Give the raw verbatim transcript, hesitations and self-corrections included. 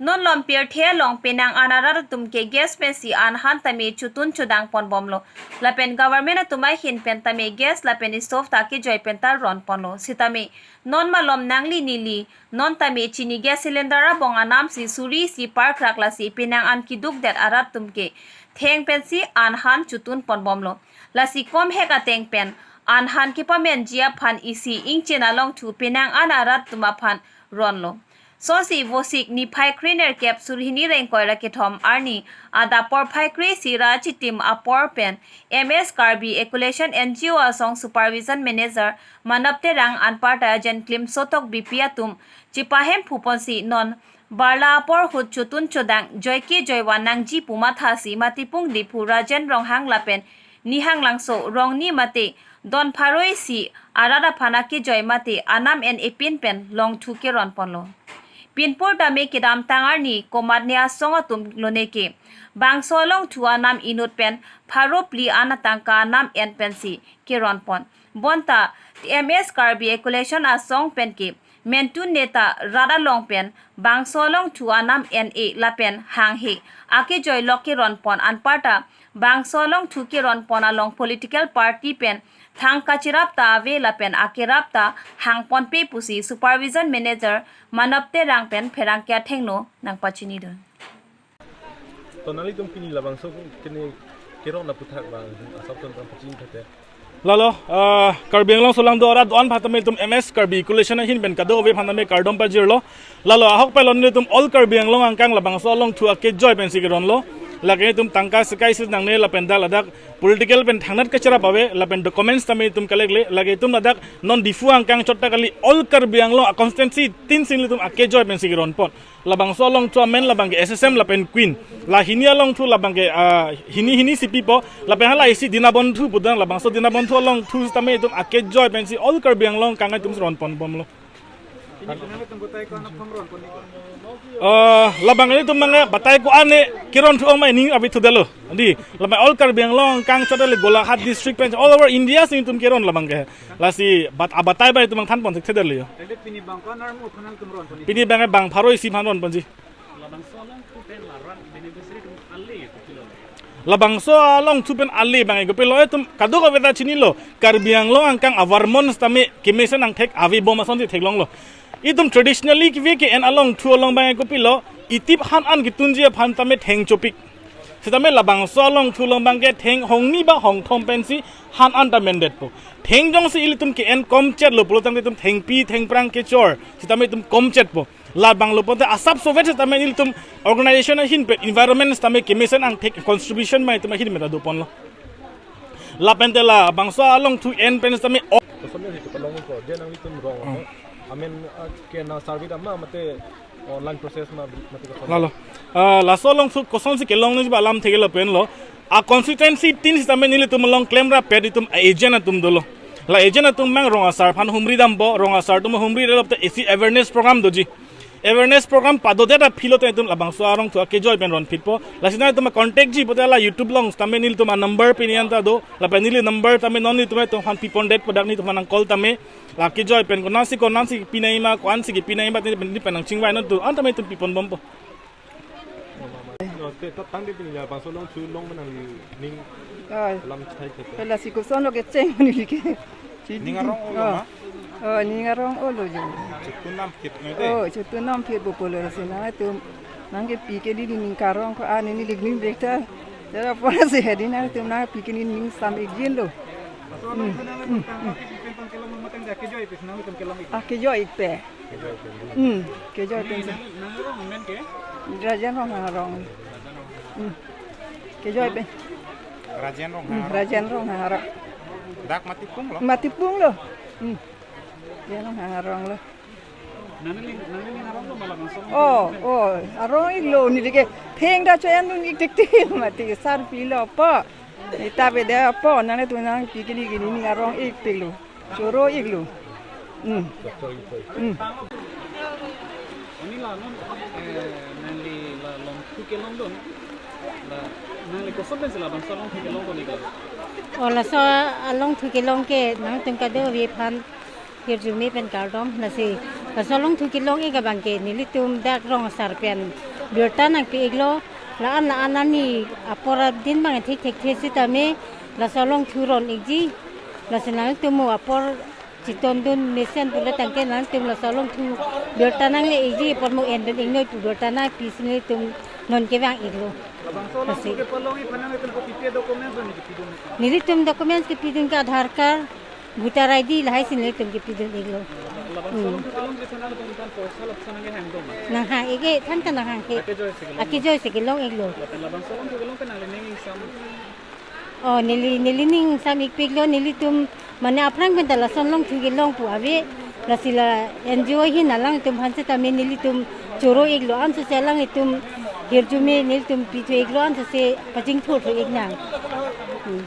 Non lom pirthe along penang an arat atum ke gas pensi an han tame chotun chodang ponbomlo. Lapen government atum ahin pen tame gas lapen stove ta kejoi pen tarlon ponlo. Sitame non malom nangli neli, non tame chini gas cylinder abong anam si suri si parkrak lasi penang an keduk det arat atum ke theng pensi an han chotun ponbomlo. Lasi komhek ateng pen an han kepamenji aphan isi ingchin alongthu penang an arat atum aphan ronlo. Sosi Vosik niphai krenerkep suri hini ra ingkoi ra kethom arni adap porphai kre-isi ra achitim apor pen M S Karbi Equulation N G O asong Supervision Manager Manap Terang anparta ajen klimso tokbipi atum chepahemphu ponsi non barla apor ahut chotun chodang joike joivan nangji pu mathasi Matipung Diphu Rajen Ronghang lapen Nihang Langso Rongni mate don pharo-isi arat aphan akejoi mate anam en-e pin pen longthu keron ponlo. Pinpur tame kedamtang arni komatne asong atum lone ke bangso alongthu anam inut pen pharo phli an atangka anam en pensi keron pon. Bonta M S Karbi Equulation asong pen ke mentun neta rat along pen bangso alongthu anam en-e lapen hanghe akejoi lok keron pon anparta bangso alongthu keron pon along political party pen thang kacherap ta ave lapen akerap ta hang ponpe pusi Supervision Manager Manap Terang pen pherangke athengno nangpachinidun. To nanglitum pini labangso kene keron aputhak bang asap ton pachini thate. Lalo, ah, Karbi Anglong aso alam do arat do-an aphan tame itum M S Karbi Equulation ahin pen kadokave aphan tame kardom pajirlo. Lalo ahok pelo nelitum all Karbi Anglong angkang labangso alongthu akejoi pensi keronlo. Lake itum tangka sekai sis nangne lapen dak ladak political pen thangnat kacherap ave lapen documents tame itum collect le. Lake itum ladak non Diphu angkang chot ta kali, all Karbi Anglong a constituency tin si nelitum akejoi pensi keron pon. Labangso alongthu amen labang ke S S M lapen Queen. La hini alongthu labang ke, ah, hini hini si pipo. Lapen hala isi Dinabondhu pudang, labangso Dinabondhu alongthu tame itum akejoi pensi all Karbi Anglong angkang itum ron ponbomlo. Ah, labang itum mangke batai ko-an ne keron thu ong mai ning abi thudelo. Di, labang all Karbi Anglong angkang chot ta le Golaghat district pen all over India si itum keron labang ke. Lasi bat abatai ba itum than pon thekthedelo. Tadi pini bang ko-an armu aphan nangtum ron pon? Pini bang bang pharo-isi aphan ron ponji. Labangso alongthu pen la rat beneficiary atum ale ya kopilo? Labangso alongthu pen ale bang kopilo, itum kadokave ta chinilo. Karbi Anglong angkang avarmon tame kemesen angthek avebom asonsi theklonglo. Itum traditionally keve ke-en alongthu along bang kopilo, itip han an ketunji aphan tame theng chopik. Sitame labangso alongthu along bang ke theng hongni ba hongthom pensi han an ta mendetpo. Theng jongsi ilitum ke-en komchetlo pulo tangte itum thengpi thengphrang kechor sitame itum komchetpo. Labanglo pote asap sovet sitame ilitum organization ahin pen environment sitame kemesen angthek contribution ma itum ahin meta do ponlo. Lapen te labangso alongthu en pen sitame o- Kosonlo si kapalong ko, dia nanglitum rong. Hmm. Amen, ah, ke na survey dam ma mate online process ma mate koson? Lalo. Ah, laso alongthu kosonsi kelong nangji ba alam thekthelo penlo. A constituency tin sitame nelitum along klemrap pet itum agent atum dolo. La agent atum mang rong asar aphan humri dampo, rong asar atum humri dolo te isi awareness program doji. Awareness program padodet aphi lote itum labangso alongthu akejoi pen ronphitpo. Lasi nangtum contact ji pote la YouTube along tame nelitum anumber pini anta do. Lapen neli number tame non nelitum itum aphan pipondetpo, dak nelitum aphan nang call tame. La kejoi pen konatsi konatsi pinai ma, ko-ansi kepinai ma, neli pen nangchingvai non tu an tame itum piponbompo. Te ta tangte pini labangso alongthu long menang ning. Oi. Alam thai thate. Pela si kosonlo kecheng ni ke. Ning arong olo ma? Oh, ning arong olo jo. Chotun nam phit ngai te. Oh, chotun nam phit bo pulo si nangtum nangkepi ke di ning karong ko ani ni ligning bek ta. Jara pora si hedi nangtum nangpi ke ni ning sam-ik jin lo. Hmm, hmm, hmm. Akejoi pe. Hmm, kejoi pen. Nang, nang arong amen ke? Rajen Ronghang arong. Hmm. Kejoi pen. Rajen Ronghang. Hmm, Rajen Ronghang arong. Dak Matipung lo? Matipung lo. Hmm. Rajen Ronghang arong lo. Nangli, nangli arong lo ma labangso? Oh, oh, arong-ik lo neli ke. Theng ta cho-en dun-ik tik tik mati sarpi lo po. Ita beda po nangtum nangpi ke ni ni arong-ik tik lo. Choro-ik lo. Hmm. Hmm. Oni la non, eh, nangli la longthu kelong dun. La nangli koson pensi labangso alongthu kelong ko-an ke? Oh, laso alongthu kelong ke nangtum kadokave aphan hirjume pen kardom. Lasi laso alongthu kelong-ik abang ke nelitum dak rong asar pen Birta nangpi-iklo, la-an la-an arni apor adin abang thekthekthe sitame laso along thuron-ikji. Lasi nangtum mo apor chitondun mesen pulo tangte nangtum laso along thu birta nangle-ikji apot mo endun-iknoi pu birta nangpi si nelitum non kevang-iklo. Labangso along Lasi. Thu kepalong-ik aphan nangtum kopi-pi documents do neli kepidun? Nelitum documents kepidun ke Aadhaar card, voter I D lahai si nelitum kepidun-iklo. Labangso Hmm. along thu kelongji aphan nangtum than poisa lapuson nanghang do ma? Nanghang-ik-e, than ta nanghang-ik. Akejoi si kelong. Akejoi si kelong-iklo. Lapen labangso along thu kelong ke nanglining ingsam. Oh, neli, nelining ingsam-ikpiklo, nelitum mane aphrang pen ta lason along thu kelong pu ave, lasi la N G O ahin alangtum aphan sitame nelitum choro-iklo, ansose alangtum hirjume nelitum pithu-iklo, ansose pachingthurthu-ik nang. Hmm.